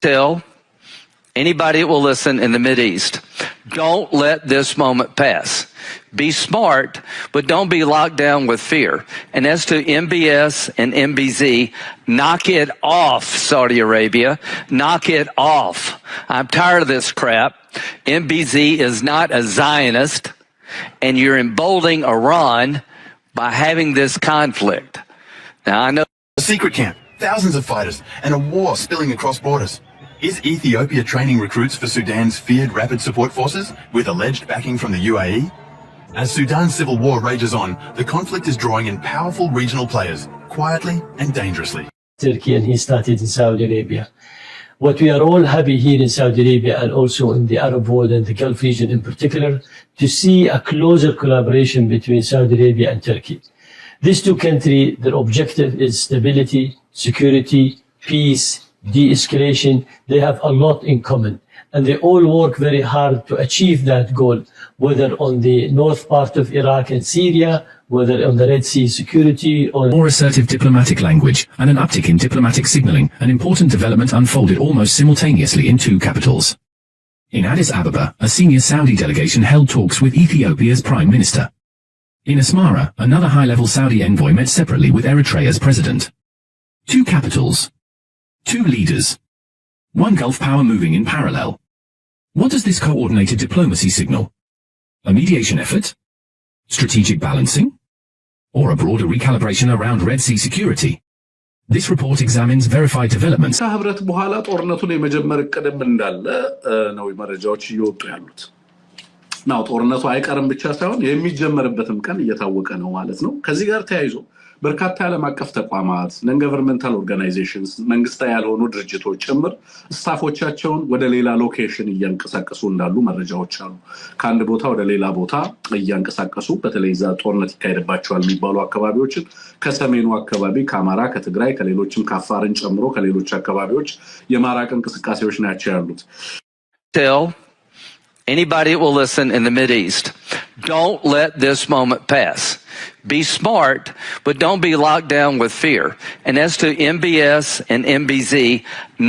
Tell anybody that will listen in the Mideast, don't let this moment pass. Be smart, but don't be locked down with fear. And as to M B S and M B Z, knock it off, Saudi Arabia. Knock it off. I'm tired of this crap. M B Z is not a Zionist, and you're emboldening Iran by having this conflict. Now, I know. A secret camp, thousands of fighters, and a war spilling across borders. Is Ethiopia training recruits for Sudan's feared Rapid Support Forces with alleged backing from the U A E? As Sudan's civil war rages on, the conflict is drawing in powerful regional players, quietly and dangerously. Turkey and he started in Saudi Arabia. What we are all happy here in Saudi Arabia and also in the Arab world and the Gulf region in particular, to see a closer collaboration between Saudi Arabia and Turkey. These two countries, their objective is stability, security, peace, de-escalation. They have a lot in common. And they all work very hard to achieve that goal, whether on the north part of Iraq and Syria, whether on the Red Sea security or More assertive diplomatic language and an uptick in diplomatic signaling, an important development unfolded almost simultaneously in two capitals. In Addis Ababa, a senior Saudi delegation held talks with Ethiopia's prime minister. In Asmara, another high-level Saudi envoy met separately with Eritrea's president. Two capitals. Two leaders. One Gulf power moving in parallel. What does this coordinated diplomacy signal? A mediation effort? Strategic balancing? Or a broader recalibration around Red Sea security? This report examines verified developments. ከአፍሪካ ህብረት በኋላ ጦርነቱን የመጀመር እቅድም እንዳለ ነው መረጃዎች እየወጡ ያሉት። ናው ጦርነቱ አይቀርም ብቻ ሳይሆን የሚጀመርበትም ቀን እየታወቀ ነው ማለት ነው። ከዚህ ጋር ተያይዞ በርካታ የዓለም አቀፍ ተቋማት፣ non governmental organizations፣ መንግስታዊ ያልሆኑ ድርጅቶች ጭምር staff ኦቻቸውን ወደ ሌላ location እያንቀሳቀሱ እንዳሉ መረጃዎች አሉ። ከአንድ ቦታ ወደ ሌላ ቦታ እያንቀሳቀሱ በተለይ እዛ ጦርነት ይካሄድባቸዋል የሚባሉ አካባቢዎችን ከሰሜኑ አካባቢ ከአማራ፣ ከትግራይ፣ ከሌሎችም ከአፋርን ጨምሮ ከሌሎች አካባቢዎች የማራቅ እንቅስቃሴዎች ናቸው ያሉት። Tell anybody that will listen in the Mideast, don't let this moment pass. Be smart, but don't be locked down with fear. And as to M B S and M B Z,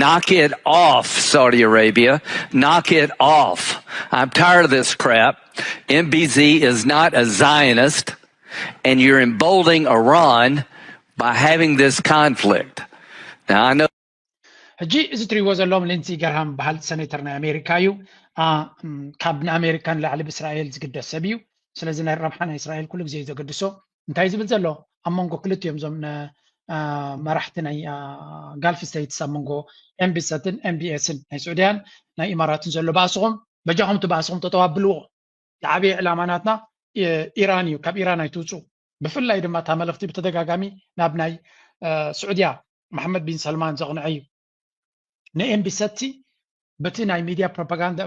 knock it off, Saudi Arabia. Knock it off. I'm tired of this crap. M B Z is not a Zionist, and you're emboldening Iran by having this conflict. Now, I know. ሕጂ እዚ ትሪእዎ ዘለዎም ሊንሲ ገርሃም በሃል ሰኔተር ናይ ኣሜሪካ እዩ። ካብ ንኣሜሪካ ንላዕሊ ብእስራኤል ዝግደስ ሰብ እዩ። ስለዚ ናይ ረብሓ ናይ እስራኤል ኩሉ ግዜ እዩ ዘገድሶ። እንታይ ዝብል ዘሎ ኣብ መንጎ ክልቲኦም እዞም መራሕቲ ናይ ጋልፍ ስቴትስ ኣብ መንጎ ኤምቢሰትን ኤምቢኤስን ናይ ስዑድያን ናይ ኢማራትን ዘሎ ባእስኹም በጃኹም እቲ ባእስኹም ተጠዋብልዎ። ዝዓበየ ዕላማ ናትና ኢራን እዩ። ካብ ኢራን ኣይትውፁ። ብፍላይ ድማ እታ መልእኽቲ ብተደጋጋሚ ናብ ናይ ስዑድያ መሓመድ ቢን ሰልማን ዘቕንዐ እዩ። ንኤምቢሰቲ በቲ ናይ ሚድያ ፕሮፓጋንዳ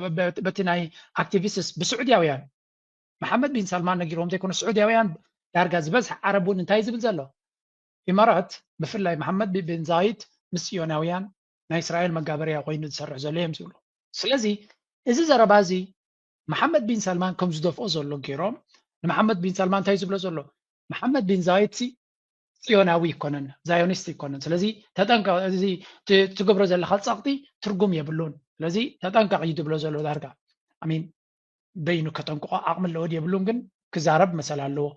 በቲ ናይ ኣክቲቪስትስ ብስዑድያውያን መሓመድ ቢን ሰልማን ነጊሮም ዘይኮነ ስዑድያውያን ዳርጋ ዝበዝሕ ዓረብ እውን እንታይ ዝብል ዘሎ ኢማራት ብፍላይ መሓመድ ቢን ዛይድ ምስ ጽዮናውያን ናይ እስራኤል መጋበርያ ኮይኑ ዝሰርሕ ዘሎ እዮም ዝብሉ። ስለዚ እዚ ዘረባ እዚ መሓመድ ቢን ሰልማን ከም ዝደፍኦ ዘሎ ገይሮም ንመሓመድ ቢን ሰልማን እንታይ ዝብሎ ዘሎ መሓመድ ቢን ዛይድ ሲ ጽዮናዊ ይኮነን ዛዮኒስት ይኮነን። ስለዚ ተጠንቀ እዚ ትገብሮ ዘለካ ጸቕጢ ትርጉም የብሉን። ስለዚ ተጠንቀቕ እዩ ዝብሎ ዘሎ ዳርጋ ኣሚን በይኑ ከጠንቅቆ ዓቕሚ ኣለዎ የብሉን፣ ግን ክዛረብ መሰል ኣለዎ።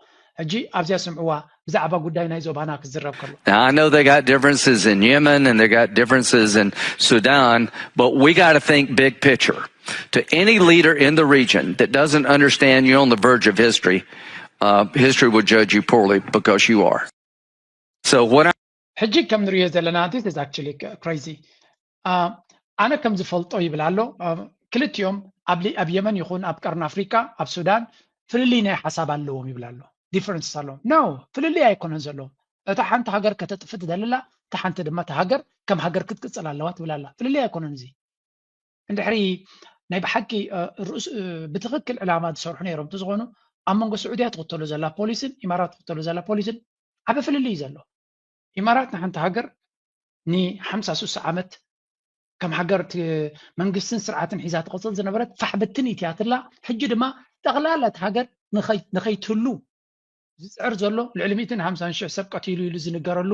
ሕጂ ኣብዚኣ ስምዕዋ ብዛዕባ ጉዳይ ናይ ዞባና ክዝረብ ከሎ Now, I know they got differences in Yemen and they got differences in Sudan, but we got to think big picture. To any leader in the region that doesn't understand you're on the verge of history, uh, history will judge you poorly because you are. So what I ሕጂ ከም ንሪኦ ዘለና this is actually crazy። ኣነ ከም ዝፈልጦ ይብል ኣሎ። ክልቲኦም ኣብ የመን ይኹን ኣብ ቀርኒ ኣፍሪካ ኣብ ሱዳን ፍልልይ ናይ ሓሳብ ኣለዎም ይብል ኣሎ። ዲፈረንስ ኣለዎም። ኖ፣ ፍልልይ ኣይኮነን ዘለዎም። እታ ሓንቲ ሃገር ከተጥፍ ትደልላ እታ ሓንቲ ድማ እታ ሃገር ከም ሃገር ክትቅፅል ኣለዋ ትብል ኣላ። ፍልልይ ኣይኮነን እዚ። እንድሕሪ ናይ ብሓቂ ብትኽክል ዕላማ ዝሰርሑ ነይሮም እንተዝኾኑ ኣብ መንጎ ስዑድያ ትኽተሎ ዘላ ፖሊስን ኢማራት ትኽተሎ ዘላ ፖሊስን ዓቢ ፍልልይ እዩ ዘሎ። ኢማራት ንሓንቲ ሃገር ንሓምሳ ስሳ ዓመት ከም ሃገር መንግስትን ስርዓትን ሒዛ ትቕፅል ዝነበረት ፋሕ ብትን ኢትያትላ ሕጂ ድማ ጠቕላላ እቲ ሃገር ንኸይትህሉ ዝፅዕር ዘሎ ልዕሊ ሚእትን ሓምሳን ሽሕ ሰብ ቀቲሉ ኢሉ ዝንገረሉ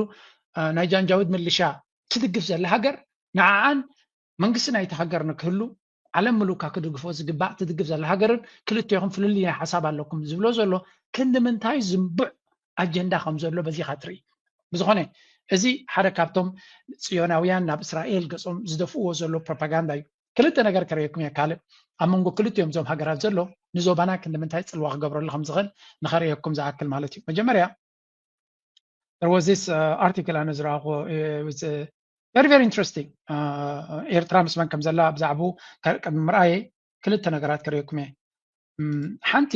ናይ ጃንጃዊድ ምልሻ ትድግፍ ዘላ ሃገር ንዓዓን መንግስቲ ናይቲ ሃገር ንክህሉ ዓለም ምሉካ ክድግፎ ዝግባእ ትድግፍ ዘላ ሃገርን ክልቴኹም ፍልልይ ናይ ሓሳብ ኣለኩም ዝብሎ ዘሎ ክንዲ ምንታይ ዝንቡዕ ኣጀንዳ ከም ዘሎ በዚኻ ትርኢ። ብዝኾነ እዚ ሓደ ካብቶም ጽዮናውያን ናብ እስራኤል ገጾም ዝደፍእዎ ዘሎ ፕሮፓጋንዳ እዩ። ክልተ ነገር ከርእየኩም እየ። ካልእ ኣብ መንጎ ክልቲኦም እዞም ሃገራት ዘሎ ንዞባና ክንዲ ምንታይ ጽልዋ ክገብረሉ ከም ዝኽእል ንኸርእየኩም ዝኣክል ማለት እዩ። መጀመርያ there was this uh, article ኣነ ዝረኣኹ very very interesting። ኤርትራ ምስ መን ከም ዘላ ብዛዕባኡ ቅድሚ ምርኣየ ክልተ ነገራት ከርእየኩም እየ። ሓንቲ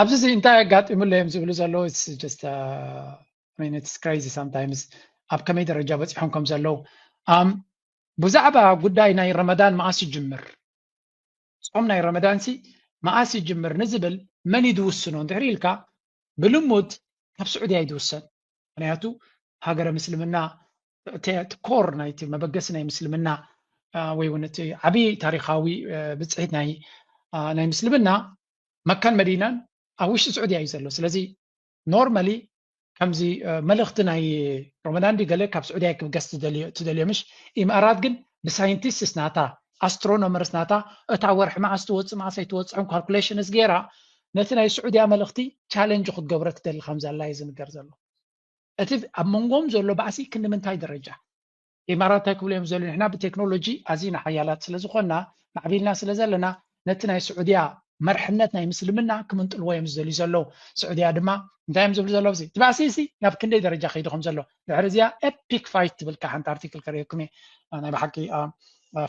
ኣብዚ እዚ እንታይ ኣጋጢሙሎ እዮም ዝብሉ ዘለዉ just crazy sometimes። ኣብ ከመይ ደረጃ በፂሖም ከም ዘለዉ ብዛዕባ ጉዳይ ናይ ረመዳን መኣስ ይጅምር፣ ጾም ናይ ረመዳን ሲ መኣስ ይጅምር ንዝብል መን እዩ ዝውስኖ እንድሕር ኢልካ ብልሙድ ካብ ስዑድያ እዩ ዝውሰን። ምክንያቱ ሃገረ ምስልምና እቲ ኮር ናይቲ መበገሲ ናይ ምስልምና ወይ እውን እቲ ዓብዪ ታሪካዊ ብፅሒት ናይ ናይ ምስልምና መካን መዲናን ኣብ ውሽጢ ስዑድያ እዩ ዘሎ። ስለዚ ኖርማሊ ከምዚ መልእኽቲ ናይ ረመዳን ድዩ ገለ ካብ ስዑድያ ክብገስ ትደልዮ ምሽ? ኢምኣራት ግን ብሳይንቲስትስ ናታ ኣስትሮኖመርስ ናታ እታ ወርሒ መዓስ ትወፅእ መዓስ ኣይትወፅዕን ካልኩሌሽንስ ገይራ ነቲ ናይ ስዑድያ መልእኽቲ ቻለንጅ ክትገብሮ ትደሊ ከም ዘላ እዩ ዝንገር ዘሎ። እቲ ኣብ መንጎም ዘሎ ባእሲ ክንዲ ምንታይ ደረጃ ኢማራት እንታይ ክብሉ እዮም ዝደልዩ? ንሕና ብቴክኖሎጂ ኣዚና ሓያላት ስለ ዝኾንና ማዕቢልና ስለ ዘለና ነቲ ናይ ስዑድያ መርሕነት ናይ ምስልምና ክምንጥልዎ እዮም ዝደልዩ ዘለዉ። ስዑድያ ድማ እንታይ እዮም ዝብሉ ዘለዉ? እዚ እቲ ባእሲ እዚ ናብ ክንደይ ደረጃ ከይዱ ከም ዘሎ ድሕሪ እዚኣ ኤፒክ ፋይት ትብል ከዓ ሓንቲ ኣርቲክል ከርእየኩም እየ። ናይ ብሓቂ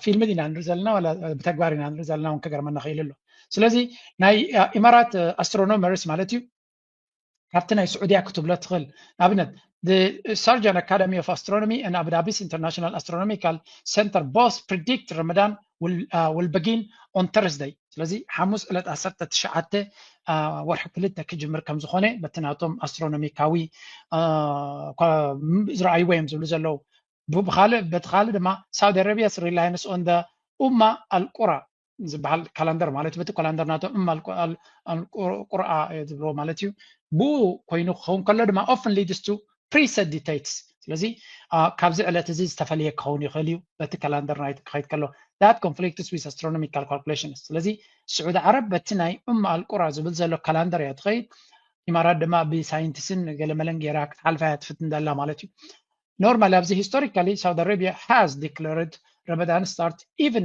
ፊልም ኢና ንርኢ ዘለና ዋላ ብተግባር ኢና ንርኢ ዘለና እውን ከገርመና ክእል ኣሎ። ስለዚ ናይ ኢማራት ኣስትሮኖመርስ ማለት እዩ ካብቲ ናይ ስዑድያ ክትብሎ ትኽእል። ንኣብነት Sharjah Academy of Astronomy and Abu Dhabi's International Astronomical Center both predict Ramadan will, uh, will begin on Thursday። ስለዚ ሓሙስ ዕለት ዓሰርተ ትሽዓተ ወርሒ ክልተ ክጅምር ከም ዝኾነ በቲ ናቶም ኣስትሮኖሚካዊ ዝረኣይዎ እዮም ዝብሉ ዘለዉ። ብካልእ በቲ ካልእ ድማ ሳውዲ ኣረቢያስ reliance on the Umma al Qura ዝበሃል ካላንደር ማለት በቲ ካላንደር ናቶም እማ ቁርኣ ዝብልዎ ማለት እዩ። ብኡ ኮይኑ ክኸውን ከሎ ድማ often leads to preset dates። ስለዚ ካብዚ ዕለት እዚ ዝተፈለየ ክኸውን ይኽእል እዩ በቲ ካላንደር ናይ ክኸይድ ከሎ that conflicts with astronomical calculations። ስለዚ ስዑዲ ዓረብ በቲ ናይ እማ ኣልቁራ ዝብል ዘሎ ካላንደር እያ ትኸይድ። ኢማራት ድማ ብሳይንቲስን ገለመለን ገይራ ክትሓልፋ እያ ትፍትን ዘላ ማለት እዩ። Normally ኣብዚ historically Saudi Arabia has declared Ramadan start even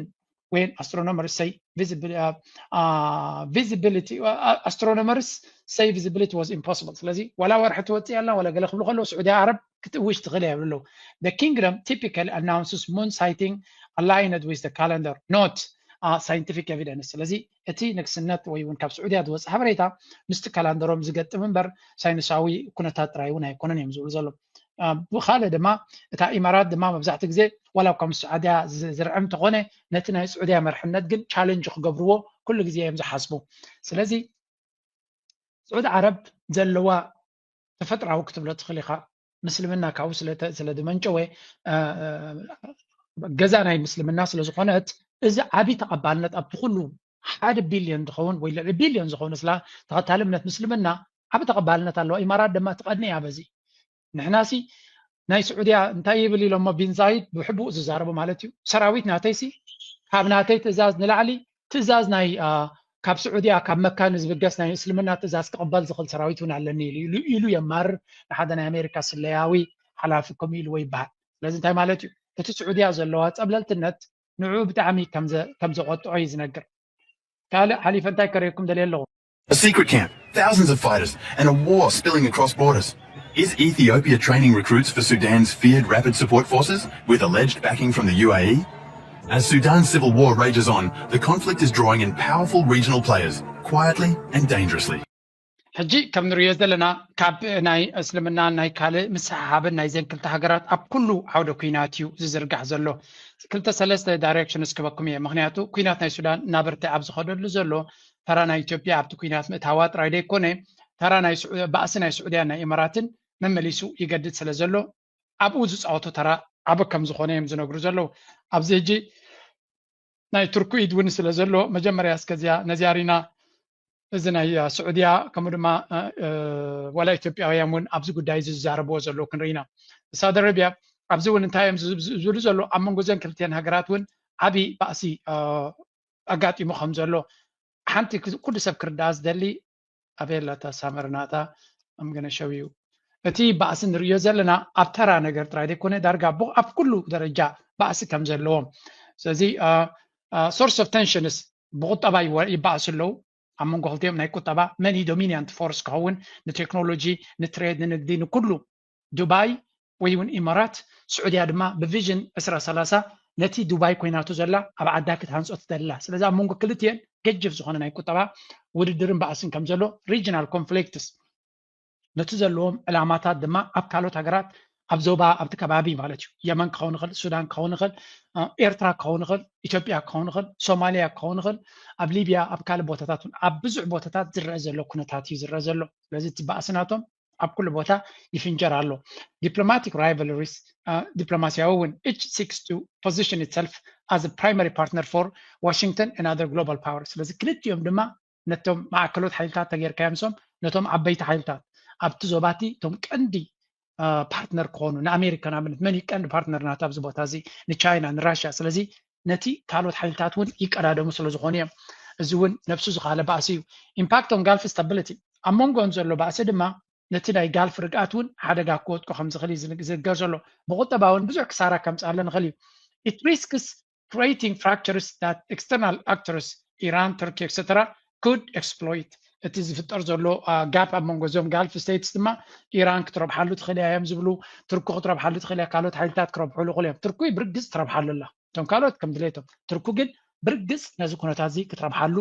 when astronomers say visibility, uh, uh, visibility uh, astronomers say visibility was impossible። ስለዚ ዋላ ወርሒ ትወፅእ ያላ ዋላ ገለ ክብሉ ከለዉ ስዑዲ ዓረብ ክትእውጅ ትኽእል እያ ይብሉ ኣለዉ። The kingdom typically announces moon sighting aligned with the calendar, not uh, scientific evidence። ስለዚ እቲ ንግስነት ወይ እውን ካብ ስዑድያ ዝወፅእ ሓበሬታ ምስቲ ካላንደሮም ዝገጥም እምበር ሳይንሳዊ ኩነታት ጥራይ እውን ኣይኮነን እዮም ዝብሉ ዘሎ። ብካልእ ድማ እታ ኢማራት ድማ መብዛሕትኡ ግዜ ዋላ እኳ ምስ ስዑድያ ዝርዕም እንተኾነ ነቲ ናይ ስዑድያ መርሕነት ግን ቻለንጅ ክገብርዎ ኩሉ ግዜ እዮም ዝሓስቡ። ስለዚ ስዑዲ ዓረብ ዘለዋ ተፈጥራዊ ክትብሎ ትኽእል ኢኻ ምስልምና ካብኡ ስለ ዝመንጨወ ገዛ ናይ ምስልምና ስለ ዝኾነት እዚ ዓብዪ ተቐባልነት ኣብቲ ኩሉ ሓደ ቢልዮን ዝኸውን ወይ ልዕሊ ቢልዮን ዝኸውን ስላ ተኸታሊ እምነት ምስልምና ዓቢ ተቐባልነት ኣለዋ። ኢማራት ድማ ትቐድኒ እያ በዚ። ንሕናሲ ናይ ስዑድያ እንታይ ይብል ኢሎሞ ቢን ዛይድ ብሕቡእ ዝዛረቡ ማለት እዩ። ሰራዊት ናተይሲ ካብ ናተይ ትእዛዝ ንላዕሊ ትእዛዝ ናይ ካብ ስዑድያ ካብ መካ ንዝብገስ ናይ እስልምና ትእዛዝ ክቕበል ዝኽእል ሰራዊት እውን ኣለኒ ኢሉ ኢሉ የማርር ንሓደ ናይ ኣሜሪካ ስለያዊ ሓላፊ ከምኡ ኢልዎ ይበሃል። ስለዚ እንታይ ማለት እዩ? እቲ ስዑድያ ዘለዋ ጸብለልትነት ንዕኡ ብጣዕሚ ከም ዘቆጥዖ እዩ ዝነግር። ካልእ ሓሊፈ እንታይ ከርእየኩም ደልየ ኣለኹ? A secret camp, thousands of fighters, and a war spilling across borders. Is Ethiopia training recruits for Sudan's feared Rapid Support Forces with alleged backing from the U A E? As Sudan's civil war rages on, the conflict is drawing in powerful regional players, quietly and dangerously. ሕጂ ከም ንርእዮ ዘለና ካብ ናይ እስልምና ናይ ካልእ ምስሕሓብን ናይ ዘን ክልተ ሃገራት ኣብ ኩሉ ዓውደ ኩናት እዩ ዝዝርጋሕ ዘሎ። ክልተ ሰለስተ ዳይሬክሽንስ ክበኩም እየ። ምክንያቱ ኩናት ናይ ሱዳን እናበርተ ኣብ ዝኸደሉ ዘሎ ተራ ናይ ኢትዮጵያ ኣብቲ ኩናት ምእታዋ ጥራይ ደይኮነ ተራ ባእሲ ናይ ስዑድያን ናይ ኢማራትን መመሊሱ ይገድድ ስለ ዘሎ ኣብኡ ዝፃወቶ ተራ ዓቢ ከም ዝኾነ እዮም ዝነግሩ ዘለዉ። ኣብዚ ሕጂ ናይ ቱርኪ ኢድ እውን ስለ ዘሎ መጀመርያ እስከዚያ ነዚያ ሪና እዚ ናይ ስዑድያ ከምኡ ድማ ዋላ ኢትዮጵያውያን እውን ኣብዚ ጉዳይ እዚ ዝዛረብዎ ዘለዉ ክንርኢ ኢና። ሳውዲ ኣረቢያ ኣብዚ እውን እንታይ እዮም ዝብሉ ዘሎ ኣብ መንጎ ዘን ክልቲኤን ሃገራት እውን ዓብዪ ባእሲ ኣጋጢሙ ከም ዘሎ ሓንቲ ኩሉ ሰብ ክርዳኣ ዝደሊ ኣበይ ኣላታ ሳመር ናታ ኣምገነሸው እዩ እቲ ባእሲ ንርእዮ ዘለና ኣብ ተራ ነገር ጥራይ ዘይኮነ ዳርጋ ኣብ ኩሉ ደረጃ ባእሲ ከም ዘለዎም ስለዚ source of tensions ብቁጠባ ይበኣሱ ኣለዉ ኣብ መንጎ ክልቲኦም ናይ ቁጠባ መን እዩ dominant force ክኸውን ንቴክኖሎጂ ንትሬድ ንንግዲ ንኩሉ ዱባይ ወይ እውን ኢማራት ስዑድያ ድማ ብቪዥን ዕስራ ሰላሳ ነቲ ዱባይ ኮይናቶ ዘላ ኣብ ዓዳ ክትሃንፆ ትደላ ስለዚ ኣብ መንጎ ክልቲኤን ገጅፍ ዝኾነ ናይ ቁጠባ ውድድርን ባእስን ከም ዘሎ regional conflicts ነቲ ዘለዎም ዕላማታት ድማ ኣብ ካልኦት ሃገራት ኣብ ዞባ ኣብቲ ከባቢ ማለት እዩ የመን ክኸውን ይኽእል ሱዳን ክኸውን ይኽእል ኤርትራ ክኸውን ይኽእል ኢትዮጵያ ክኸውን ይኽእል ሶማሊያ ክኸውን ይኽእል ኣብ ሊብያ ኣብ ካልእ ቦታታት ኣብ ብዙሕ ቦታታት ዝረአ ዘሎ ኩነታት እዩ ዝረአ ዘሎ ስለዚ እቲ ባእሲ ናቶም ኣብ ኩሉ ቦታ ይፍንጀር ኣሎ diplomatic rivalries ዲፕሎማሲያዊ እውን each seeks to position itself as a primary partner for Washington and other global power ስለዚ ክልቲኦም ድማ ነቶም ማእከሎት ሓይልታት ተጌርካዮም ሶም ነቶም ዓበይቲ ሓይልታት ኣብቲ ዞባቲ እቶም ቀንዲ ፓርትነር ክኾኑ ንኣሜሪካ ንኣብነት መን ቀንዲ ፓርትነር ናት ኣብዚ ቦታ እዚ ንቻይና ንራሽያ ስለዚ ነቲ ካልኦት ሓይልታት እውን ይቀዳደሙ ስለ ዝኾኑ እዮም እዚ እውን ነብሱ ዝካለ ባእሲ እዩ impact on Gulf stability ኣብ መንጎኦም ዘሎ ባእሲ ድማ ነቲ ናይ ጋልፍ ርግኣት እውን ሓደጋ ክወጥቆ ከም ዝኽእል ዝንገር ዘሎ ብቁጠባ እውን ብዙሕ ክሳራ ከምፅኣለ ንኽእል እዩ it risks creating fractures that external actors Iran Turkey et cetera could exploit እቲ ዝፍጠር ዘሎ ጋፕ ኣብ መንጎ እዞም ጋልፍ ስቴትስ ድማ ኢራን ክትረብሓሉ ትኽእል እያ እዮም ዝብሉ ትርኩ ክትረብሓሉ ትኽእል እያ ካልኦት ሓይልታት ክረብሕሉ ይኽእሉ እዮም ትርኩ ብርግፅ ትረብሓሉ ኣላ እቶም ካልኦት ከም ድሌቶም ትርኩ ግን ብርግፅ ነዚ ኩነታት እዚ ክትረብሓሉ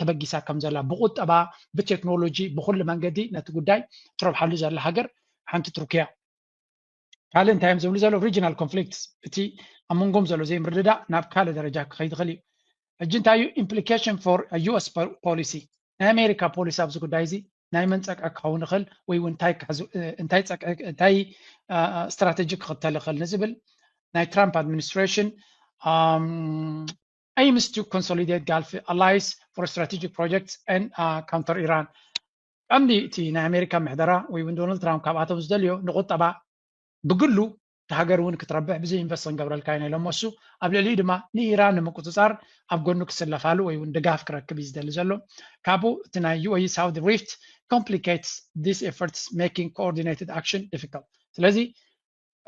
ተበጊሳ ከም ዘላ ብቁጠባ ብቴክኖሎጂ ብኩሉ መንገዲ ነቲ ጉዳይ ትረብሓሉ ዘላ ሃገር ሓንቲ ትርኩ እያ ካልእ እንታይ እዮም ዝብሉ ዘለዉ regional conflicts እቲ ኣብ መንጎም ዘሎ ዘይምርድዳእ ናብ ካልእ ደረጃ ክኸይድ ይኽእል እዩ ሕጂ እንታይ እዩ implication for US policy ናይ ኣሜሪካ ፖሊሲ ኣብዚ ጉዳይ እዚ ናይ መን ፀቅዒ ክኸውን ይኽእል ወይ እውን እንታይ strategy ክኽተል ይኽእል ንዝብል ናይ ትራምፕ administration aims to consolidate Gulf allies for strategic projects and counter Iran ቀንዲ እቲ ናይ ኣሜሪካ ምሕደራ ወይ እውን ዶናልድ ትራምፕ ካብኣቶም ዝደልዮ ንቁጠባ ብግሉ እቲ ሃገር እውን ክትረብሕ ብዘይ ኢንቨስት ክንገብረልካ ኢና ኢሎሞ እሱ ኣብ ልዕሊኡ ድማ ንኢራን ንምቁፅፃር ኣብ ጎኑ ክስለፋሉ ወይ እውን ድጋፍ ክረክብ እዩ ዝደሊ ዘሎ ካብኡ እቲ ናይ UAE Saudi rift complicates these efforts making coordinated action difficult ስለዚ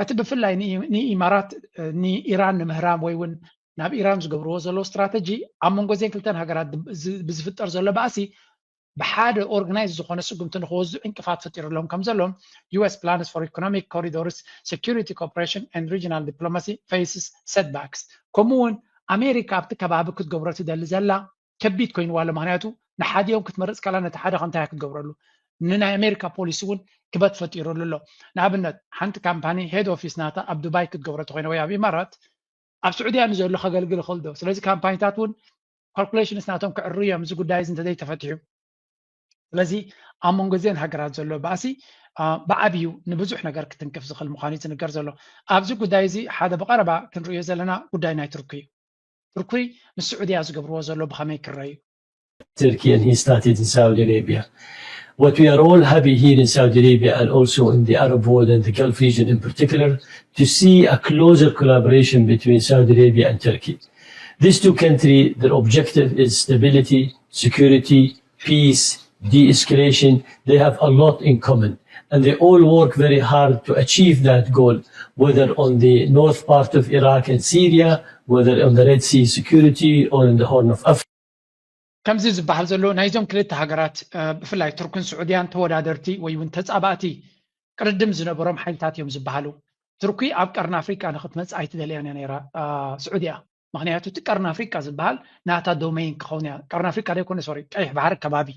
እቲ ብፍላይ ንኢማራት ንኢራን ንምህራም ወይ እውን ናብ ኢራን ዝገብርዎ ዘለዉ ስትራተጂ ኣብ መንጎ እዘን ክልተን ሃገራት ብዝፍጠር ዘሎ ባእሲ ብሓደ organized ዝኾነ ስጉምቲ ንክወስዱ ዕንቅፋት ፈጢሩሎም ከም ዘሎ US plans for economic corridors security cooperation and regional diplomacy faces setbacks ከምኡ እውን ኣሜሪካ ኣብቲ ከባቢ ክትገብሮ ትደሊ ዘላ ከቢድ ኮይንዋ ኣሎ ምክንያቱ ንሓዲኦም ክትመርፅ ከላ ነቲ ሓደ ከምታይ ክትገብረሉ ንናይ ኣሜሪካ ፖሊሲ እውን ክበት ፈጢሩሉ ኣሎ ንኣብነት ሓንቲ ካምፓኒ head office ናታ ኣብ ዱባይ ክትገብሮ ተኮይነ ወይ ኣብ ኢማራት ኣብ ስዑድያ ንዘሎ ከገልግል ይኽእል ዶ ስለዚ ካምፓኒታት እውን calculations ናቶም ክዕሩ እዮም እዚ ጉዳይ እዚ እንተዘይተፈትሑ ስለዚ ኣብ መንጎ እዚአን ሃገራት ዘሎ ባእሲ ብዓብዩ ንብዙሕ ነገር ክትንክፍ ዝኽእል ምዃኑ ዝንገር ዘሎ ኣብዚ ጉዳይ እዚ ሓደ ብቐረባ ክንርእዮ ዘለና ጉዳይ ናይ ቱርኪ እዩ ቱርኪ ምስ ስዑድያ ዝገብርዎ ዘሎ ብኸመይ ክረዩ Turkey and he started in Saudi Arabia. What we are all happy here in Saudi Arabia and also in the Arab world and the Gulf region in particular to see a closer collaboration between Saudi Arabia and Turkey. These two countries, their objective is stability, security, peace, de-escalation. They have a lot in common and they all work very hard to achieve that goal, whether on the north part of Iraq and Syria, whether on the Red Sea security or in the Horn of Africa. ከምዚ ዝበሃል ዘሎ ናይዞም ክልተ ሃገራት ብፍላይ ቱርክን ስዑድያን ተወዳደርቲ ወይ እውን ተፃባእቲ ቅርድም ዝነበሮም ሓይልታት እዮም ዝበሃሉ። ቱርኪ ኣብ ቀርኒ ኣፍሪቃ ንክትመፅእ ኣይትደልያን እያ ነይራ ስዑድያ። ምክንያቱ እቲ ቀርኒ ኣፍሪቃ ዝበሃል ናታ ዶሜን ክኸውን እያ። ቀርኒ ኣፍሪቃ ዘይኮነ ሶሪ ቀይሕ ባሕሪ ከባቢ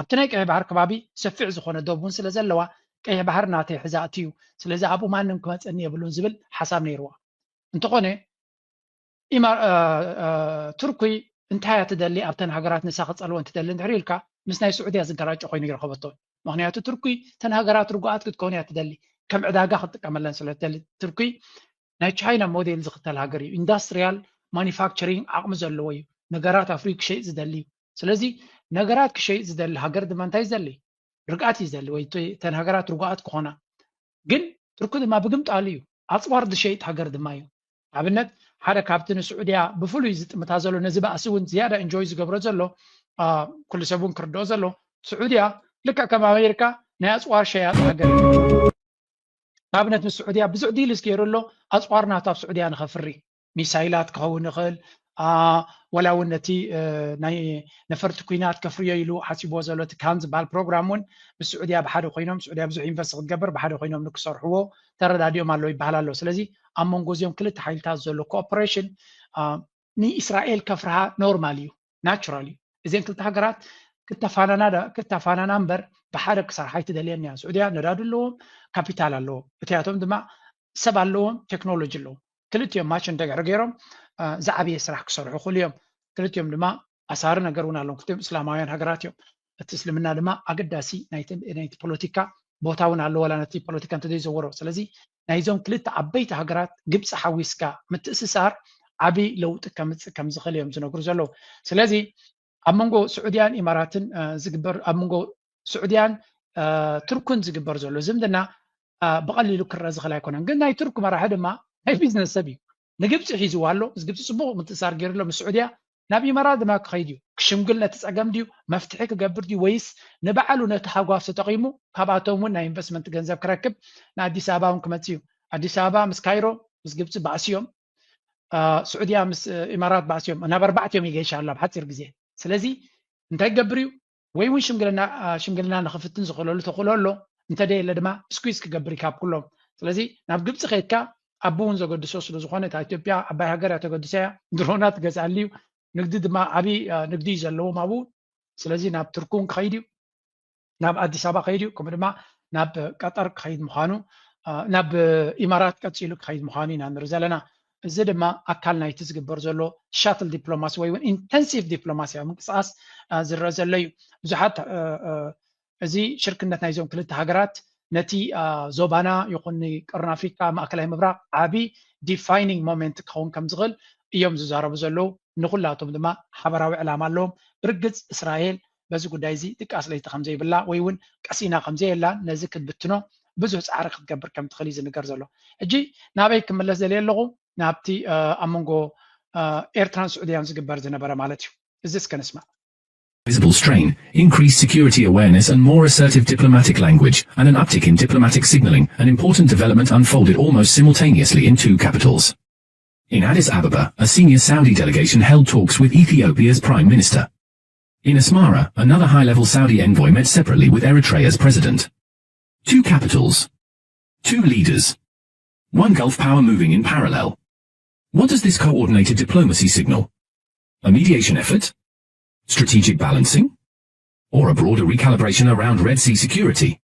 ኣብቲ ናይ ቀይሕ ባሕሪ ከባቢ ሰፊሕ ዝኾነ ዶብ እውን ስለ ዘለዋ ቀይሕ ባሕሪ ናተይ ሕዛእቲ እዩ። ስለዚ ኣብኡ ማንም ክመፀኒ የብሉን ዝብል ሓሳብ ነይርዋ። እንተኾነ ቱርኩይ እንታይ እያ ትደሊ ኣብተን ሃገራት ንሳ ክፀልወን ትደሊ እንድሕር ኢልካ ምስ ናይ ስዑድያ ዝገራጨ ኮይኑ ይረኸበቶ። ምክንያቱ ቱርኩይ ተን ሃገራት ርጉኣት ክትከውን እያ ትደሊ ከም ዕዳጋ ክትጥቀመለን ስለ ትደሊ። ቱርኩይ ናይ ቻይና ሞዴል ዝኽተል ሃገር እዩ። ኢንዳስትሪያል ማኒፋክቸሪንግ ዓቕሚ ዘለዎ እዩ። ነገራት ኣፍርዩ ክሸይጥ ዝደሊ እዩ። ስለዚ ነገራት ክሸይጥ ዝደሊ ሃገር ድማ እንታይ ዝደሊ ርግኣት እዩ ዝደሊ ወይ ተን ሃገራት ርጉኣት ክኾና። ግን ቱርኩ ድማ ብግምጣሉ እዩ ኣፅዋር ዝሸይጥ ሃገር ድማ እዩ። ኣብነት ሓደ ካብቲ ንስዑድያ ብፍሉይ ዝጥምታ ዘሎ ነዚ ባእሲ እውን ዝያዳ ኢንጆይ ዝገብሮ ዘሎ ኩሉ ሰብ እውን ክርድኦ ዘሎ ስዑድያ ልክዕ ከም ኣሜሪካ ናይ ኣፅዋር ሸያጥ ሃገር ንኣብነት ምስ ስዑድያ ብዙሕ ዲልስ ገይሩ ኣሎ ኣፅዋር ናቱ ኣብ ስዑድያ ንኸፍሪ ሚሳይላት ክኸውን ይኽእል ወላ እውን ነቲ ናይ ነፈርቲ ኩናት ከፍርዮ ኢሉ ሓሲቦ ዘሎ እቲ ካን ዝበሃል ፕሮግራም እውን ምስ ስዑድያ ብሓደ ኮይኖም ስዑድያ ብዙሕ ኢንቨስት ክትገብር ብሓደ ኮይኖም ንክሰርሕዎ ተረዳዲኦም ኣለዉ ይበሃል ኣሎ ስለዚ ኣብ መንጎ እዚኦም ክልተ ሓይልታት ዘሎ ኮኦፐሬሽን ንእስራኤል ከፍርሃ ኖርማል እዩ ናቹራል እዩ እዚን ክልተ ሃገራት ክተፋናና ክተፋናና እምበር ብሓደ ክሰርሓ ኣይትደልየን እያ ስዑድያ ነዳዱ ኣለዎም ካፒታል ኣለዎም እቲያቶም ድማ ሰብ ኣለዎም ቴክኖሎጂ ኣለዎም ክልቲኦም ማች እንደግሕሪ ገይሮም ዝዓብየ ስራሕ ክሰርሑ ክእሉ እዮም ክልቲኦም ድማ ኣሳሪ ነገር እውን ኣለዎም ክልቲኦም እስላማውያን ሃገራት እዮም እቲ እስልምና ድማ ኣገዳሲ ናይቲ ፖለቲካ ቦታ እውን ኣለዎ ዋላ ነቲ ፖለቲካ እንተዘይዘወሮ ስለዚ ናይዞም ክልተ ዓበይቲ ሃገራት ግብፂ ሓዊስካ ምትእስሳር ዓብይ ለውጢ ከምፅእ ከምዝኽእል እዮም ዝነግሩ ዘለዉ ስለዚ ኣብ መንጎ ስዑድያን ኢማራትን ዝግበር ኣብ መንጎ ስዑድያን ቱርኩን ዝግበር ዘሎ ዝምድና ብቐሊሉ ክረአ ዝኽእል ኣይኮነን ግን ናይ ቱርክ መራሒ ድማ ናይ ቢዝነስ ሰብ እዩ ንግብፂ ሒዝዋ ኣሎ እዚ ግብፂ ፅቡቅ ምትእሳር ገይሩ ኣሎ ምስ ስዑድያ ናብ ኢማራት ድማ ክኸይድ እዩ ክሽምግል ነቲ ፀገም ድዩ መፍትሒ ክገብር ድዩ ወይስ ንባዕሉ ነቲ ሃጓፍ ተጠቒሙ ካብኣቶም እውን ናይ ኢንቨስትመንት ገንዘብ ክረክብ ንኣዲስ ኣበባ እውን ክመፅእ እዩ ኣዲስ ኣበባ ምስ ካይሮ ምስ ግብፂ ባእሲ እዮም ስዑድያ ምስ ኢማራት ባእሲ እዮም ናብ ኣርባዕቲኦም ይገይሻ ኣሎ ኣብ ሓፂር ግዜ ስለዚ እንታይ ክገብር እዩ ወይ እውን ሽምግልና ሽምግልና ንኽፍትን ዝኽእለሉ ተኽእሎ ኣሎ እንተደየለ ድማ ስኩዝ ክገብር እዩ ካብ ኩሎም ስለዚ ናብ ግብፂ ከይድካ ኣቦ እውን ዘገድሶ ስለ ዝኾነ እታ ኢትዮጵያ ዓባይ ሃገር እያ ተገድሰ እያ ድሮናት ገዝኣሊ እዩ ንግዲ ድማ ዓብዪ ንግዲ እዩ ዘለዎም ኣብኡ ስለዚ ናብ ቱርክ እውን ክኸይድ እዩ ናብ ኣዲስ ኣበባ ክኸይድ እዩ ከምኡ ድማ ናብ ቀጠር ክኸይድ ምዃኑ ናብ ኢማራት ቀፂሉ ክኸይድ ምዃኑ ኢና ንርኢ ዘለና እዚ ድማ ኣካል ናይቲ ዝግበር ዘሎ ሻትል ዲፕሎማሲ ወይ እውን ኢንተንሲቭ ዲፕሎማሲያዊ ምንቅስቃስ ዝረአ ዘሎ እዩ ብዙሓት እዚ ሽርክነት ናይዞም ክልተ ሃገራት ነቲ ዞባና ይኹን ንቀርኒ ኣፍሪካ ማእከላይ ምብራቅ ዓቢ ዲፋይኒንግ ሞመንት ክኸውን ከም ዝኽእል እዮም ዝዛረቡ ዘለዉ ንኩላቶም ድማ ሓበራዊ ዕላማ ኣለዎም ብርግፅ እስራኤል በዚ ጉዳይ እዚ ድቃስ ለይቲ ከም ዘይብላ ወይ እውን ቀሲና ከም ዘየላ ነዚ ክትብትኖ ብዙሕ ፃዕሪ ክትገብር ከም ትኽእል እዩ ዝንገር ዘሎ ሕጂ ናበይ ክምለስ ዘልየ ኣለኹ ናብቲ ኣብ መንጎ ኤርትራን ስዑድያን ዝግበር ዝነበረ ማለት እዩ እዚ እስከ ንስማዕ Visible strain, increased security awareness and more assertive diplomatic language, and an uptick in diplomatic signaling, an important development unfolded almost simultaneously in two capitals. In Addis Ababa, a senior Saudi delegation held talks with Ethiopia's Prime Minister. In Asmara, another high-level Saudi envoy met separately with Eritrea's president. Two capitals. Two leaders. One Gulf power moving in parallel. What does this coordinated diplomacy signal? A mediation effort? Strategic balancing? Or a broader recalibration around Red Sea security?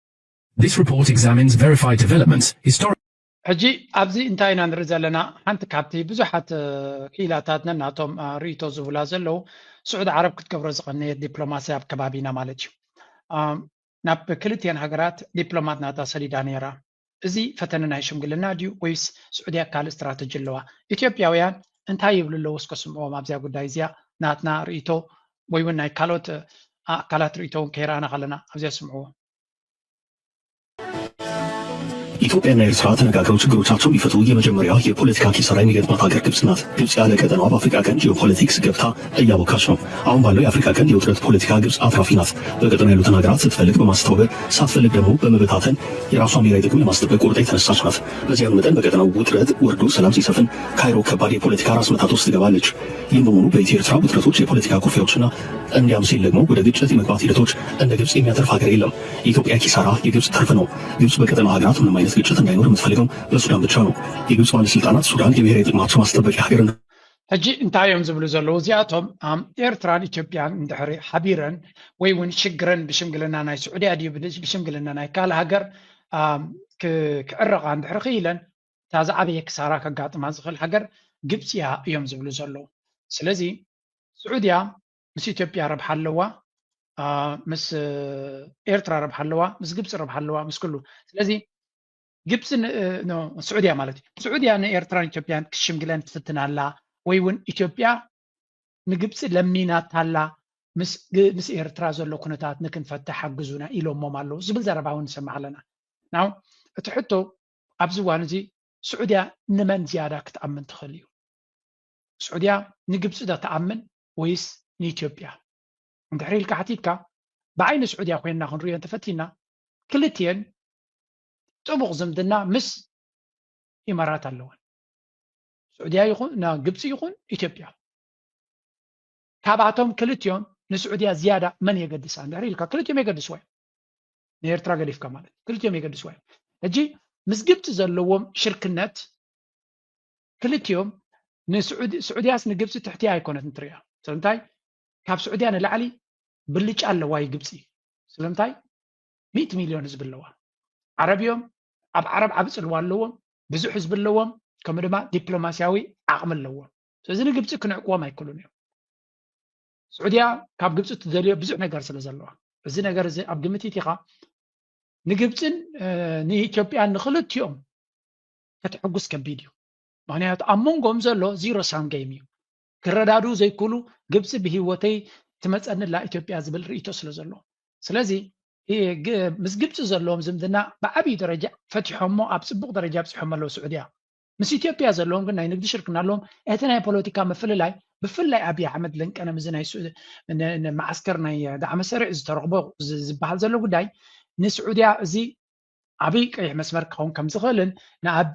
This report examines verified developments, historic. ሕጂ ኣብዚ እንታይ ኢና ንርኢ ዘለና ሓንቲ ካብቲ ብዙሓት ክኢላታት ነናቶም ርእቶ ዝብላ ዘለዉ ስዑድ ዓረብ ክትገብሮ ዝቐነየት ዲፕሎማሲ ኣብ ከባቢና ማለት እዩ ናብ ክልቲኤን ሃገራት ዲፕሎማት ናታ ሰዲዳ ነይራ እዚ ፈተነ ናይ ሽምግልና ድዩ ወይስ ስዑድያ ካልእ ስትራተጂ ኣለዋ ኢትዮጵያውያን እንታይ ይብሉ ኣለዉ እስከ ስምዕዎም ኣብዚያ ጉዳይ እዚኣ ናትና ርእቶ ወይ እውን ናይ ካልኦት ኣካላት ርእቶ እውን ከይረኣና ከለና ኣብዚኣ ስምዕዎም ኢትዮጵያና ኤርትራ ተነጋግረው ችግሮቻቸው ቢፈቱ የመጀመሪያ የፖለቲካ ኪሳራ የሚገጥማት ሀገር ግብጽ ናት። ግብጽ ያለ ቀጠናዋ በአፍሪካ ቀንድ ጂኦፖለቲክስ ገብታ እያቦካች ነው። አሁን ባለው የአፍሪካ ቀንድ የውጥረት ፖለቲካ ግብጽ አትራፊ ናት። በቀጠናው ያሉትን ሀገራት ስትፈልግ በማስተባበር ሳትፈልግ ደግሞ በመበታተን የራሷን ብሔራዊ ጥቅም ለማስጠበቅ ቆርጣ የተነሳች ናት። በዚያኑ መጠን በቀጠናው ውጥረት ወርዶ ሰላም ሲሰፍን ካይሮ ከባድ የፖለቲካ ራስ ምታት ውስጥ ትገባለች። ይህም በመሆኑ በኢትዮ ኤርትራ ውጥረቶች፣ የፖለቲካ ኩርፊያዎችና እንዲያም ሲል ደግሞ ወደ ግጭት የመግባት ሂደቶች እንደ ግብጽ የሚያተርፍ ሀገር የለም። የኢትዮጵያ ኪሳራ የግብጽ ትርፍ ነው። ግብጽ በቀጠናው ሀገራት ምንም አይነት ግጭት እንዳይኖር የምትፈልገው በሱዳን ብቻ ነው። የግብጽ ባለስልጣናት ሱዳን የብሔራዊ ጥቅማቸው ማስጠበቂያ ሀገር ሕጂ እንታይ እዮም ዝብሉ ዘለዉ እዚኣቶም ኤርትራን ኢትዮጵያን እንድሕሪ ሓቢረን ወይ እውን ሽግረን ብሽምግልና ናይ ስዑድያ ድዩ ብሽምግልና ናይ ካልእ ሃገር ክዕረቓ እንድሕሪ ክኢለን እታ ዝዓበየ ክሳራ ከጋጥማ ዝኽእል ሃገር ግብፂ እያ እዮም ዝብሉ ዘለዉ ስለዚ ስዑድያ ምስ ኢትዮጵያ ረብሓ ኣለዋ ምስ ኤርትራ ረብሓ ኣለዋ ምስ ግብፂ ረብሓ ኣለዋ ምስ ኩሉ ስለዚ ግብፂ ስዑድያ ማለት እዩ ስዑድያ ንኤርትራን ኢትዮጵያን ክትሽምግለን ትፍትን ኣላ ወይ እውን ኢትዮጵያ ንግብፂ ለሚናታ ኣላ ምስ ኤርትራ ዘሎ ኩነታት ንክንፈትሕ ሓግዙና ኢሎሞም ኣለዉ ዝብል ዘረባ እውን ንሰማዕ ኣለና ናው እቲ ሕቶ ኣብዚ እዋን እዚ ስዑድያ ንመን ዝያዳ ክትኣምን ትኽእል እዩ? ስዑድያ ንግብፂ ዶ ትኣምን ወይስ ንኢትዮጵያ? እንድሕሪ ኢልካ ሓቲትካ፣ ብዓይኒ ስዑድያ ኮይንና ክንሪኦ እንተፈቲና፣ ክልቲኤን ጥቡቕ ዝምድና ምስ ኢማራት ኣለወን። ስዑድያ ይኹን፣ ና ግብፂ ይኹን ኢትዮጵያ። ካብኣቶም ክልቲኦም ንስዑድያ ዝያዳ መን የገድሳ? እንድሕሪ ኢልካ፣ ክልቲኦም የገድስዋ እዮም። ንኤርትራ ገዲፍካ ማለት እዩ። ክልቲኦም የገድስዋ እዮም። ሕጂ ምስ ግብፂ ዘለዎም ሽርክነት ክልቲኦም ንስዑዲ-፣ ስዑድያስ ንግብፂ ትሕቲያ ኣይኮነትን ትሪኣ። ስለምንታይ? ካብ ስዑድያ ንላዕሊ ብልጫ ኣለዋ እዩ ግብፂ። ስለምንታይ? ሚእቲ ሚልዮን ህዝቢ ኣለዋ። ዓረብ እዮም። ኣብ ዓረብ ዓቢ ፅልዋ ኣለዎም። ብዙሕ ህዝቢ ኣለዎም። ከምኡ ድማ ዲፕሎማስያዊ ዓቕሚ ኣለዎም። ስለዚ ንግብፂ ክንዕቅዎም ኣይክእሉን እዮም። ስዑድያ ካብ ግብፂ እትደልዮ ብዙሕ ነገር ስለ ዘለዋ፣ እዚ ነገር እዚ ኣብ ግምት ይእቲኻ ንግብፅን፣ እ፣ ንኢትዮጵያን ንክልቲኦም ከተሐጉስ ከቢድ እዩ። ምኽንያቱ ኣብ መንጎም ዘሎ ዚሮ ሳም ጌም እዩ። ክረዳድኡ ዘይክእሉ፣ ግብፂ ብህይወተይ ትመፀኒ ኣላ ኢትዮጵያ ዝብል ርእይቶ ስለ ዘሎ። ስለዚ እ፣ ግ-፣ ምስ ግብፂ ዘለዎም ዝምድና ብዓብዪ ደረጃ ፈቲሖሞ ኣብ ፅቡቕ ደረጃ ኣብፂሖም ኣለዉ ስዑድያ። ምስ ኢትዮጵያ ዘለዎም ግን ናይ ንግዲ ሽርክና ኣለዎም። እቲ ናይ ፖለቲካ ምፍልላይ ብፍላይ ኣብይ ኣሕመድ ለንቀነ ምስዚ ናይ ሱ-፣ ን-፣ ን-፣ መዓስከር ናይ ዳዕመ ሰሪዕ ዝተረኽቦ ዝ-፣ ዝበሃል ዘሎ ጉዳይ ንስዑድያ እዚ ዓብይ ቀይሕ መስመር ክኸውን ከም ዝኽእልን ንኣቢ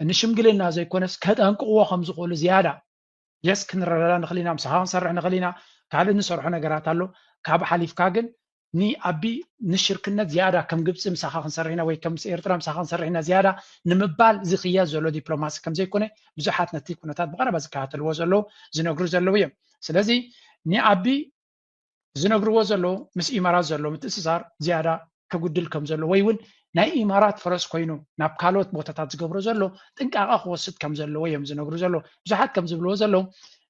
ንሽምግልና ዘይኮነስ ከጠንቅቕዎ ከም ዝኽእሉ ዝያዳ የስ ክንረዳዳ ንኽእል ኢና፣ ምሳኻ ክንሰርሕ ንኽእል ኢና፣ ካልእ ንሰርሖ ነገራት ኣሎ። ካብ ሓሊፍካ ግን ንኣቢ ንሽርክነት ዝያዳ ከም ግብፂ ምሳኻ ክንሰርሕ ኢና ወይ ከም ምስ ኤርትራ ምሳኻ ክንሰርሕ ኢና ዝያዳ ንምባል ዝኽየድ ዘሎ ዲፕሎማሲ ከም ዘይኮነ ብዙሓት ነቲ ኩነታት ብቐረባ ዝከታተልዎ ዘለዉ ዝነግሩ ዘለዉ እዮም። ስለዚ ንኣቢ ዝነግርዎ ዘለዉ ምስ ኢማራት ዘሎ ምትእስሳር ዝያዳ ከጉድል ከም ዘሎ ወይ እውን ናይ ኢማራት ፈረስ ኮይኑ ናብ ካልኦት ቦታታት ዝገብሮ ዘሎ ጥንቃቐ ክወስድ ከም ዘለዎ እዮም ዝነግሩ ዘለዉ። ብዙሓት ከም ዝብልዎ ዘለዉ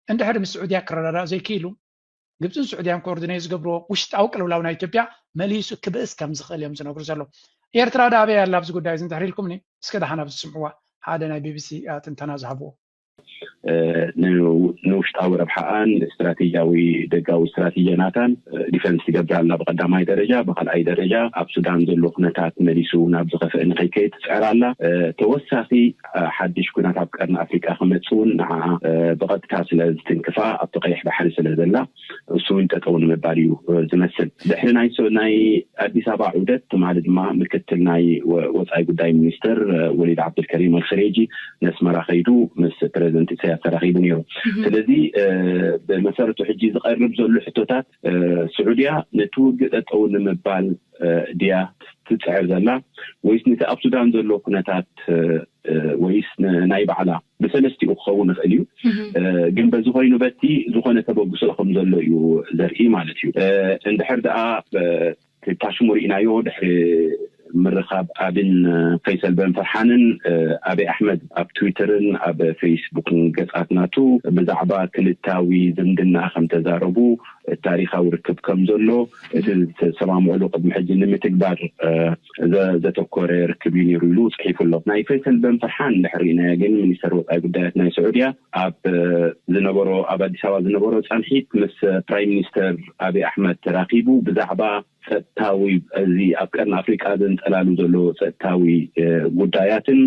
እንድሕር ምስ ስዑድያ ክረዳዳእ ዘይክኢሉ ግብፅን ስዑድያን ኮኦርዲኔት ዝገብርዎ ውሽጣዊ ቅልውላው ናይ ኢትዮጵያ መሊሱ ክብእስ ከም ዝኽእል እዮም ዝነግሩ ዘለዉ። ኤርትራ ዳ ኣበይ ኣላ ኣብዚ ጉዳይ እዚ እንድሕር ኢልኩምኒ እስከ ደሓን ኣብዚ ስምዕዋ ሓደ ናይ ቢቢሲ ትንተና ዝሃብዎ። እ፣ ን-፣ ንውሽጣዊ ረብሓኣን ስትራቴጂያዊ ደጋዊ ስትራቴጂ ናታን፣ እ፣ ዲፈንስ ትገብር ኣላ ብቐዳማይ ደረጃ። ብኻልኣይ ደረጃ ኣብ ሱዳን ዘሎ ኩነታት መሊሱ ናብ ዝኸፍአ ንኸይከይድ ትፅዕር ኣላ። እ፣ ተወሳኺ፣ እ፣ ሓድሽ ኩናት ኣብ ቀርኒ ኣፍሪቃ ክመፅእ እውን ንዓኣ፣ እ፣ ብቐጥታ ስለ ዝትንክፋ ኣብቲ ቀይሕ ባሕሪ ስለ ዘላ እሱ እውን ጠጠው ንምባል እዩ፣ እ፣ ዝመስል። ድሕሪ ናይ ሶ-፣ ናይ ኣዲስ ኣበባ ዑደት ትማሊ ድማ ምክትል ናይ ወ-፣ ወፃኢ ጉዳይ ሚኒስትር፣ እ፣ ወሊድ ዓብዱልከሪም ኣልኸሬጂ ነስመራ ከይዱ ምስ ፕረዚደንት ኢሳያስ ተራኺቡ ነይሩ። ስለዚ፣ እ፣ ብመሰረቱ ሕጂ ዝቐርብ ዘሎ ሕቶታት፣ እ፣ ስዑድያ ነቲ ውግእ ጠጠው ንምባል፣ እ፣ ድያ ትፅዕር ዘላ ወይስ ነቲ ኣብ ሱዳን ዘሎ ኩነታት፣ እ፣ እ፣ ወይስ ን-፣ ናይ ባዕላ ብሰለስቲኡ ክኸውን ይኽእል እዩ። እ፣ ግን በዚ ኮይኑ በቲ ዝኾነ ተበግሶ ከም ዘሎ እዩ ዘርኢ ማለት እዩ። እ፣ እንድሕር ደኣ፣ እ፣ ቴታሽሙ ርኢናዮ ድሕሪ ምርኻብ ኣብን፣ እ፣ ፈይሰል በን ፈርሓንን፣ እ፣ ኣበይ ኣሕመድ ኣብ ትዊተርን ኣብ ፌስቡክን ገጻት ናቱ ብዛዕባ ክልታዊ ዝምድና ከም ተዛረቡ፣ ታሪኻዊ ርክብ ከም ዘሎ፣ እቲ ዝተሰማምዕሉ ቅድሚ ሕጂ ንምትግባር፣ እ፣ ዘ-፣ ዘተኮረ ርክብ እዩ ነይሩ ኢሉ ጽሒፉ ኣሎ። ናይ ፈይሰል በን ፈርሓን እንድሕር ርኢናዮ ግን ሚኒስተር ወጻኢ ጉዳያት ናይ ስዑድያ ኣብ፣ እ፣ ዝነበሮ፣ ኣብ ኣዲስ ኣበባ ዝነበሮ ጻንሒት ምስ ፕራይም ሚኒስተር ኣብይ ኣሕመድ ተራኺቡ ብዛዕባ ጸጥታዊ እዚ ኣብ ቀርኒ ኣፍሪቃ ዘንጸላሉ ዘሎ ጸጥታዊ፣ እ፣ ጉዳያትን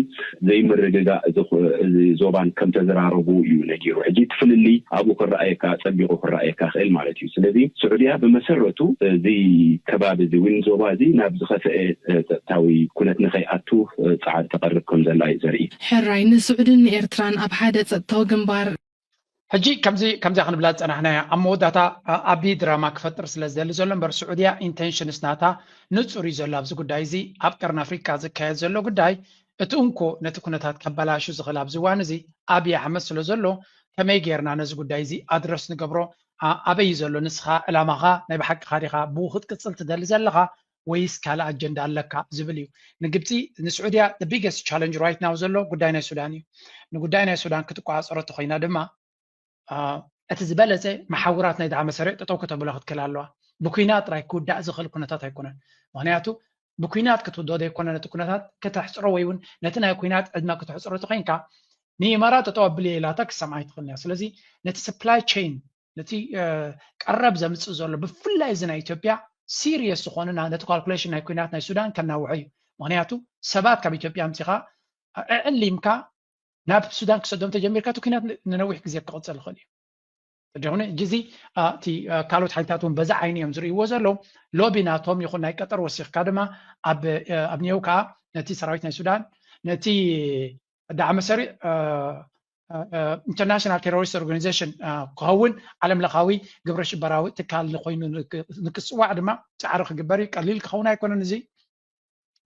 ዘይምርግጋእ እዚ ኹ-፣ እዚ ዞባን ከም ተዘራረቡ እዩ ነጊሩ። ሕጂ እቲ ፍልልይ ኣብኡ ክረኣየካ፣ ጸቢቑ ክረኣየካ ይኽእል ማለት እዩ። ስለዚ ስዑድያ ብመሰረቱ እዚ ከባቢ እዚ ወይ ዞባ እዚ ናብ ዝኸፍአ፣ እ፣ ጸጥታዊ ኩነት ንኸይኣቱ፣ እ፣ ጻዕሪ ተቐርብ ከም ዘላ እዩ ዘርኢ። ሕራይ ንስዑድን ንኤርትራን ኣብ ሓደ ጸጥታዊ ግንባር። ሕጂ ከምዚ፣ ከምዚኣ ክንብላ ዝጸናሕናያ፣ ኣብ መወዳእታ፣ ኣ-፣ ኣቢ ድራማ ክፈጥር ስለ ዝደሊ ዘሎ እምበር፣ ስዑድያ ኢንቴንሽንስ ናታ ንጹር እዩ ዘሎ ኣብዚ ጉዳይ እዚ። ኣብ ቀርኒ ኣፍሪቃ ዝካየድ ዘሎ ጉዳይ፣ እቲ እንኮ ነቲ ኩነታት ከበላሹ ዝኽእል ኣብዚ እዋን እዚ፣ ኣቢ ኣሕመድ ስለ ዘሎ፣ ከመይ ጌርና ነዚ ጉዳይ እዚ ኣድረስ ንገብሮ? ኣ-፣ ኣበይ እዩ ዘሎ? ንስኻ ዕላማኻ ናይ ብሓቅኻ ዲኻ ብኡ ክትቅጽል ትደሊ ዘለኻ? ወይስ ካልእ ኣጀንዳ ኣለካ? ዝብል እዩ። ንግብጺ፣ ንስዑድያ፣ the biggest challenge right now ዘሎ ጉዳይ ናይ ሱዳን እዩ። ንጉዳይ ናይ ሱዳን ክትቆጻጸሮ ተኾይና ድማ፣ ኣ፣ እቲ ዝበለጸ መሓውራት ናይ ዳዕመ ሰሪዕ ጠጠው ከተብሎ ክትክእል ኣለዋ። ብኲናት ጥራይ ክውዳእ ዝኽእል ኩነታት ኣይኮነን። ምኽንያቱ ብኲናት ክትውድኦ ዘይኮነ ነቲ ኩነታት ከተሕጽሮ ወይ እውን ነቲ ናይ ኲናት ዕድመ ከተሕጽሮ ተኾይንካ ንኢማራት ጠጠው ኣብልዮ ኢላታ ክትሰምዓ ኣይትኽእልን እያ። ስለዚ ነቲ supply chain፣ ነቲ፣ እ፣ ቀረብ ዘምጽእ ዘሎ ብፍላይ እዚ ናይ ኢትዮጵያ ሲሪየስ ዝኾነ ና-፣ ነቲ ካልኩሌሽን ናይ ኲናት ናይ ሱዳን ከናውሖ እዩ። ምኽንያቱ ሰባት ካብ ኢትዮጵያ ኣምጺኻ፣ እ፣ ኣዕሊምካ ናብ ሱዳን ክሰዶም ተጀሚርካ እቲ ኩናት ንነዊሕ ግዜ ክቕፅል ይኽእል እዩ። ተጀምነ ጊዜ እቲ ካልኦት ሓይልታት እውን በዛ ዓይኒ እዮም ዝርእይዎ ዘለዉ። ሎቢ ናቶም ይኹን ናይ ቀጠር ወሲኽካ ድማ ኣብ ኒው ከዓ ነቲ ሰራዊት ናይ ሱዳን ነቲ ዳዕመ ሰሪዕ ኢንተርናሽናል ቴሮሪስት ኦርጋኒዜሽን ክኸውን ዓለም ለኻዊ ግብረ ሽበራዊ ትካል ኮይኑ ንክፅዋዕ ድማ ፃዕሪ ክግበር እዩ። ቀሊል ክኸውን ኣይኮነን እዚ።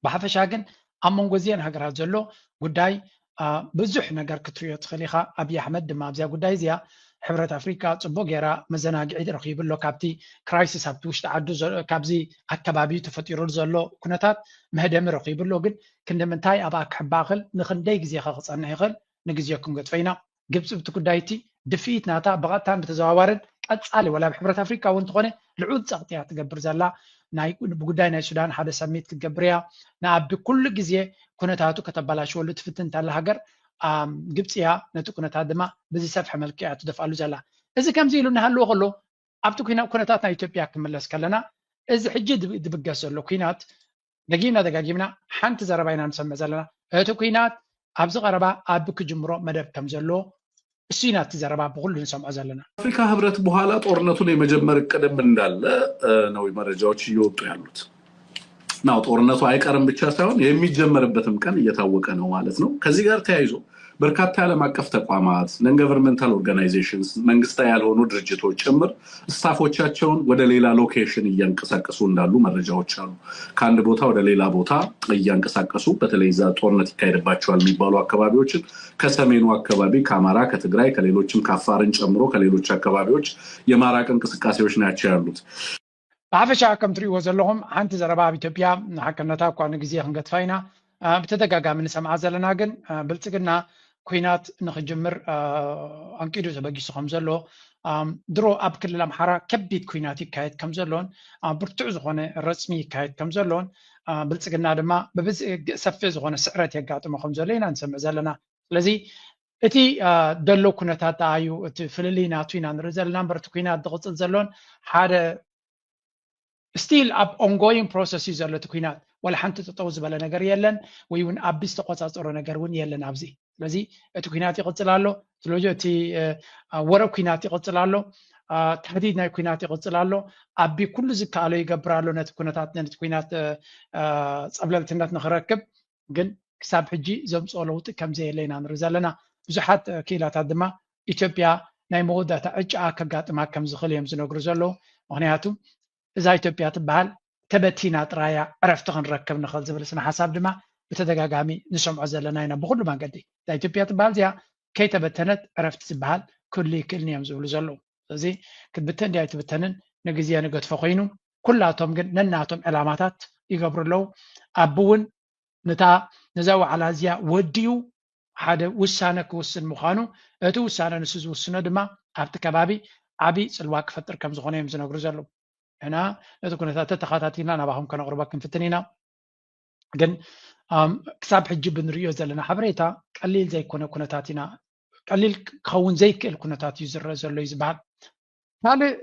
ብሓፈሻ ግን ኣብ መንጎ እዚአን ሃገራት ዘሎ ጉዳይ ብዙሕ ነገር ክትሪኦ ትኽእል ኢኻ። ኣብይ ኣሕመድ ድማ ኣብዚኣ ጉዳይ እዚኣ ሕብረት ኣፍሪካ ፅቡቅ ገይራ መዘናግዒ ረኺቡ ኣሎ ካብቲ ክራይሲስ ኣብቲ ውሽጢ ዓዱ ካብዚ ኣከባቢ ተፈጢሩ ዘሎ ኩነታት መህደሚ ረኺቡ ኣሎ። ግን ክንዲ ምንታይ ኣብኣ ክሕባኽል ንክንደይ ግዜኻ ክፀንሕ ይኽእል ንግዜኩም ገጥፈ ኢና። ግብፂ ብቲ ጉዳይ እቲ ድፍኢት ናታ ብቐጥታን ብተዘዋዋርን ቀፃሊ ወላ ኣብ ሕብረት ኣፍሪካ እውን እንተኾነ ልዑል ፀቕጢ እያ ትገብር ዘላ። ብጉዳይ ናይ ሱዳን ሓደ ሰሚት ክትገብር እያ። ንኣቢ ኩሉ ግዜ ኩነታቱ ከተበላሽወሉ ትፍትን እንተላ ሃገር ግብፂ እያ። ነቲ ኩነታት ድማ ብዝሰፍሐ መልክዕ እያ ትደፍኣሉ ዘላ። እዚ ከምዚ ኢሉ እናሃለወ ከሎ ኣብቲ ኩነታት ናይ ኢትዮጵያ ክምለስ ከለና እዚ ሕጂ ዝብገስ ዘሎ ኩናት ደጊምና ደጋጊምና ሓንቲ ዘረባ ኢና ንሰምዕ ዘለና። እቲ ኩናት ኣብዚ ቀረባ ኣብ ክጅምሮ መደብ ከም ዘሎ እሱ ኢና እቲ ዘረባ ብኩሉ ንሰምዖ ዘለና። ኣፍሪካ ህብረት በኋላ ጦርነቱን የመጀመር እቅድም እንዳለ ነው መረጃዎች እየወጡ ያሉት። ናው ጦርነቱ አይቀርም ብቻ ሳይሆን የሚጀመርበትም ቀን እየታወቀ ነው ማለት ነው። ከዚህ ጋር ተያይዞ በርካታ የዓለም አቀፍ ተቋማት፣ non governmental organizations፣ መንግስታዊ ያልሆኑ ድርጅቶች ጭምር ስታፎቻቸውን ወደ ሌላ ሎኬሽን እያንቀሳቀሱ እንዳሉ መረጃዎች አሉ። ከአንድ ቦታ ወደ ሌላ ቦታ እያንቀሳቀሱ በተለይ እዛ ጦርነት ይካሄድባቸዋል የሚባሉ አካባቢዎችን ከሰሜኑ አካባቢ ከአማራ፣ ከትግራይ፣ ከሌሎችም ከአፋርን ጨምሮ ከሌሎች አካባቢዎች የማራቅ እንቅስቃሴዎች ናቸው ያሉት። ብሓፈሻ ከም ትሪእዎ ዘለኹም ሓንቲ ዘረባ ኣብ ኢትዮጵያ ንሓቅነታ እኳ ንግዜ ክንገትፋ ኢና ብተደጋጋሚ ንሰምዓ ዘለና። ግን ብልፅግና ኩናት ንክጅምር ኣንቂዱ ተበጊሱ ከም ዘሎ፣ ድሮ ኣብ ክልል ኣምሓራ ከቢድ ኩናት ይካየድ ከም ዘሎን ብርቱዕ ዝኾነ ረፅሚ ይካየድ ከም ዘሎን ብልፅግና ድማ ብብዝሒ ሰፊሕ ዝኾነ ስዕረት የጋጥሞ ከም ዘሎ ኢና ንሰምዕ ዘለና። ስለዚ እቲ ደሎ ኩነታት ደኣ እዩ እቲ ፍልልይ ናቱ ኢና ንርኢ ዘለና እምበር እቲ ኩናት ዝቕፅል ዘሎን ሓደ still ኣብ ongoing process እዩ ዘሎ እቲ ኩናት። ዋላ ሓንቲ ጠጠው ዝበለ ነገር የለን ወይ እውን ኣቢ ዝተቆፃፀሮ ነገር እውን የለን ኣብዚ። ስለዚ እቲ ኩናት ይቕፅል ኣሎ። ስለዚ እቲ ወረ ኩናት ይቕፅል ኣሎ። ታህዲድ ናይ ኩናት ይቕፅል ኣሎ። ኣቢ ኩሉ ዝከኣሎ ይገብር ኣሎ ነቲ ኩነታት ነቲ ኩናት ፀብለልትነት ንክረክብ። ግን ክሳብ ሕጂ ዘምፅኦ ለውጢ ከም ዘየለ ኢና ንርኢ ዘለና። ብዙሓት ክኢላታት ድማ ኢትዮጵያ ናይ መወዳእታ ዕጫኣ ከጋጥማ ከም ዝኽእል እዮም ዝነግሩ ዘለዉ። ምክንያቱ እዛ ኢትዮጵያ ትበሃል ተበቲና ጥራያ ዕረፍቲ ክንረክብ ንኽእል ዝብል ስነ ሓሳብ ድማ ብተደጋጋሚ ንሰምዖ ዘለና ኢና። ብኩሉ መንገዲ እዛ ኢትዮጵያ ትበሃል እዚኣ ከይተበተነት ዕረፍቲ ዝበሃል ክህሉ ይክእልን እዮም ዝብሉ ዘለዉ። ስለዚ ክትብተን ድያ ኣይትብተንን ንግዜ ንገድፎ ኮይኑ ኩላቶም ግን ነናቶም ዕላማታት ይገብሩ ኣለዉ። ኣቢ እውን ነታ ነዛ ዋዕላ እዚኣ ወዲኡ ሓደ ውሳነ ክውስን ምዃኑ እቲ ውሳነ ንሱ ዝውስኖ ድማ ኣብቲ ከባቢ ዓብዪ ፅልዋ ክፈጥር ከም ዝኾነ እዮም ዝነግሩ ዘለዉ። ንሕና ነቲ ኩነታት ተተኸታቲልና ናባኹም ከነቕርቦ ክንፍትን ኢና። ግን ክሳብ ሕጂ ብንሪኦ ዘለና ሓበሬታ ቀሊል ዘይኮነ ኩነታት ኢና ቀሊል ክኸውን ዘይክእል ኩነታት እዩ ዝረአ ዘሎ እዩ ዝበሃል። ካልእ